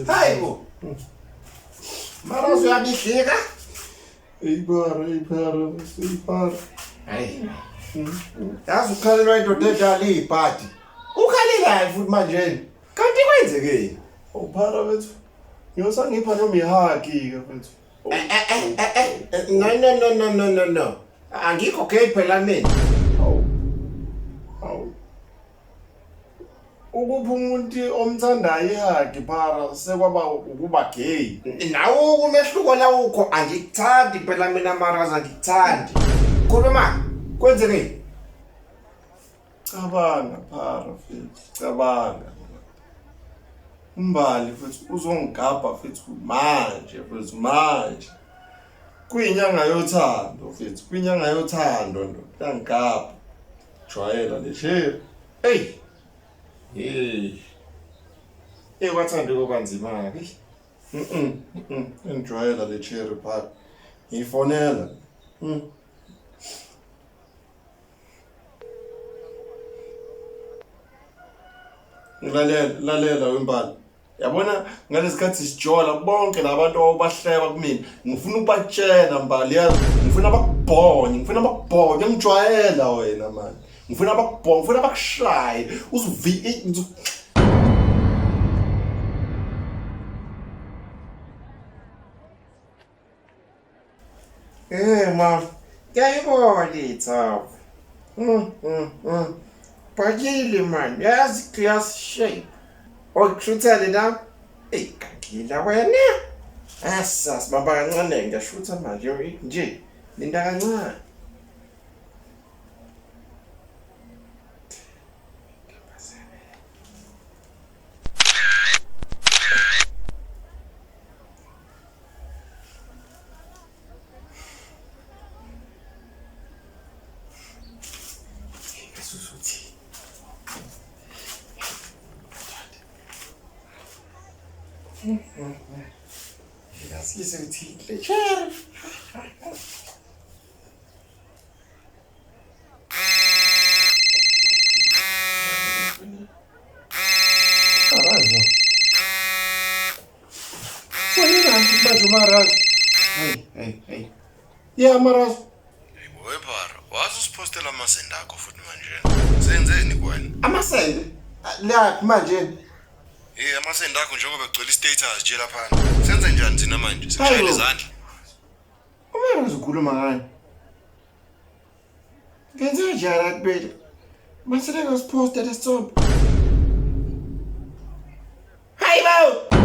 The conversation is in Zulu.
Hayi bo. Mara uyabihlika? Ipara, ipara, ipara. Hayi. Yazi ukhalelwa indoda edala ibhadi. Ukhalelayo futhi manje. Kanti kwenzekeni? Uphara bethu. Ngiyosangipha noma ihagi ke mfethu. Eh eh eh eh no no no no no no no. Angikho gay phela mina. Awu. Awu. Ukupha umuntu omthandayo ihagi phara sekwaba ukuba gay. Nawo umehluko la ukho angikuthandi phela mina maraza angikuthandi. Khuluma kwenzekeni? Cabanga phara mfethu, cabanga. Umbali futhi uzongigabha futhi manje futhi manje. Kuyinyanga yothando mfethu, kuyinyanga yothando ndoda, uyangigabha. Jwayela le shit. Hey. Hey. Hey kwathanda ukuba nzima ke. Mhm. Mhm. Ngijwayela le cherry pie. Ngiyifonela. Ngilalela, lalela wembali. Yabona ngalesikhathi sijola bonke labantu obahleba kumina ngifuna ukubatshela mbali yazi ngifuna bakubhonye ngifuna bakubhonye ngijwayela wena mani ngifuna bakubhonye ngifuna bakushaye uzuvi Eh ma, ngiyayibona ithaphu. Bhakile man, yazi glass shape. Okushuthele la. Ey, gagila wena. Asa sibamba kancane ngiyashutha manje nje. Linda kancane. Marazo. Manje Marazo. Hey, hey, hey. Yeah, Marazo. Webara, wazi usiphostela amasende akho futhi manje. Senzeni kuwena? Amasende? La manje. Eh, amasende akho njengoba egcwele i-status nje laphana. Senze njani thina manje? Sikushayele izandla. Umarazo ukhuluma ngani? Ngenze njani akubele? Masele ngasiphosta lesithombe. Hayi bo!